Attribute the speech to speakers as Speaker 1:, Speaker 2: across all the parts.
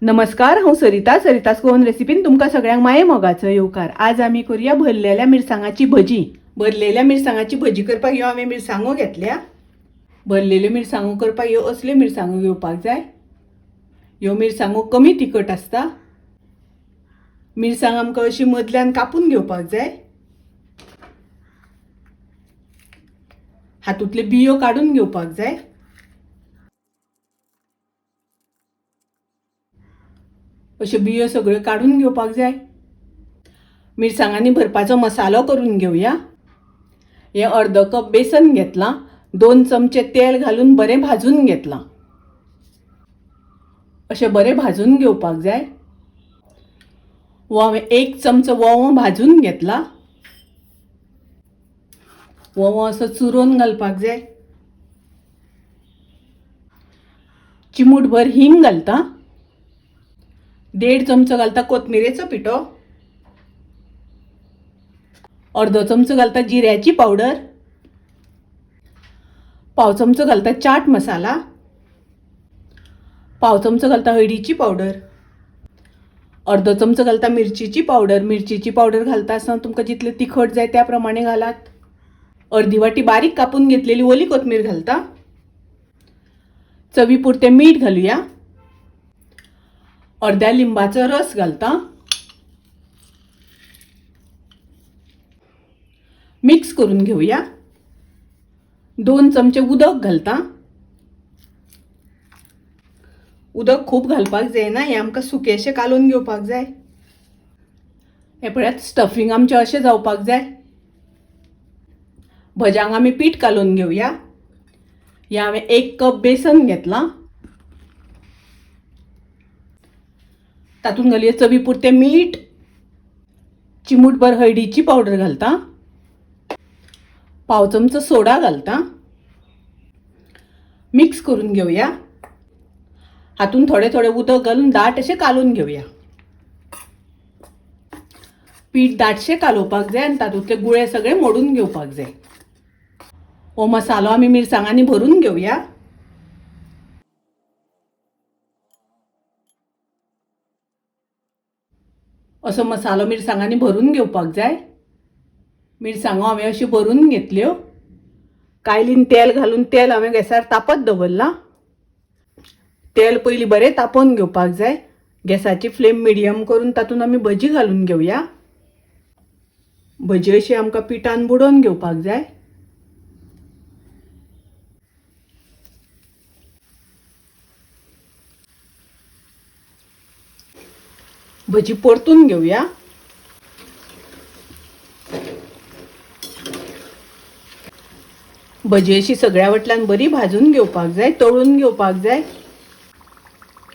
Speaker 1: नमस्कार, हांव सरिता. सरितास गोवन रेसिपीन तुमकां सगळ्यांक माये मोगाचो येवकार. आज आमी करुया भरलेल्या मिरसांगाची भजी. भरलेल्या मिरसांगाची भजी करपाक ह्यो हांवें मिरसांगो घेतल्या. भरलेल्यो मिरसांगो करपाक ह्यो असल्यो मिरसांगो घेवपाक जाय. ह्यो मिरसांगो कमी तिखट आसता. मिरसांग आमकां अशी मदल्यान कापून घेवपाक जाय. हातूंतल्यो बियो काडून घेवपाक जाय. अश्यो बियो सगळ्यो काडून घेवपाक जाय. मिरसांगांनी भरपाचो मसालो करून घेवया. हें अर्दो कप बेसन घेतलां. 2 चमचे तेल घालून बरें भाजून घेतलां. अशें बरें भाजून घेवपाक जाय. हांवें 1 चमचो वोवो भाजून घेतला. वोवो असो चुरोवन घालपाक जाय. चिमूटभर हिंग घालता. 1.5 चमचो घालता कोथमिरेचो पिठो. अर्दो चमचो घालता जिऱ्याची पावडर. 1/4 चमचो घालता चाट मसाला. 1/4 चमचो घालता हळदीची पावडर. अर्दो चमचो घालता मिरचीची पावडर. मिरचीची पावडर घालता आसतना तुमकां जितले तिखट जाय त्या प्रमाणे घालात. अर्दी वाटी बारीक कापून घेतलेली ओली कोथमीर घालता. चवी पुरतें मीठ घालुया. अर्द्या लिंबाचो रस घालता. मिक्स करून घेवया. 2 चमचे उदक घालता. उदक खूब घालपाक जायना, हें आमकां सुकेशें कालोवन घेवपाक जाय. हें पळयात, स्टफिंग आमचें अशें जावपाक जाय. भज्यांक आमी पीठ कालोवन घेवया. हें हांवें 1 कप बेसन घेतलां. तातूंत घालया चवी पुरतें मीठ. चिमूटभर हळदीची पावडर घालता. 1/4 चमचो सोडा घालता. मिक्स करून घेवया. हातूंत थोडें थोडें उदक घालून दाट अशें कालोवन घेवया. पीठ दाटशें कालोवपाक जाय आनी तातूंतले गुळे सगळे मोडून घेवपाक जाय. हो मसालो आमी मिरसांगांनी भरून घेवया. असो मसालो मिरसांगांनी भरून घेवपाक जाय. मिरसांगो हांवें अश्यो भरून घेतल्यो. कायलीन तेल घालून तेल हांवें गॅसार तापत दवरलां. तेल पयलीं बरें तापोवन घेवपाक जाय. गॅसाची फ्लेम मिडियम करून तातूंत आमी भजी घालून घेवया. भजी अशी आमकां पिठान बुडोवन घेवपाक जाय. भजी परतून घेवया. भजी अशी सगळ्या वटल्यान बरी भाजून घेवपाक जाय, तळून घेवपाक जाय.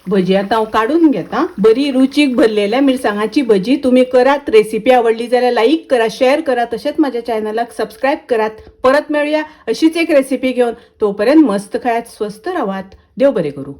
Speaker 1: भजी आतां हांव काडून घेता. बरी रुचीक भरलेल्या मिरसांगाची भजी तुमी करात. रेसिपी आवडली जाल्यार लायक करा, शेअर करा, तशेंच माझ्या चॅनलाक सबस्क्रायब करात. परत मेळुया अशीच एक रेसिपी घेवन. तोपर्यंत मस्त खायात, स्वस्थ रावात. देव बरें करूं.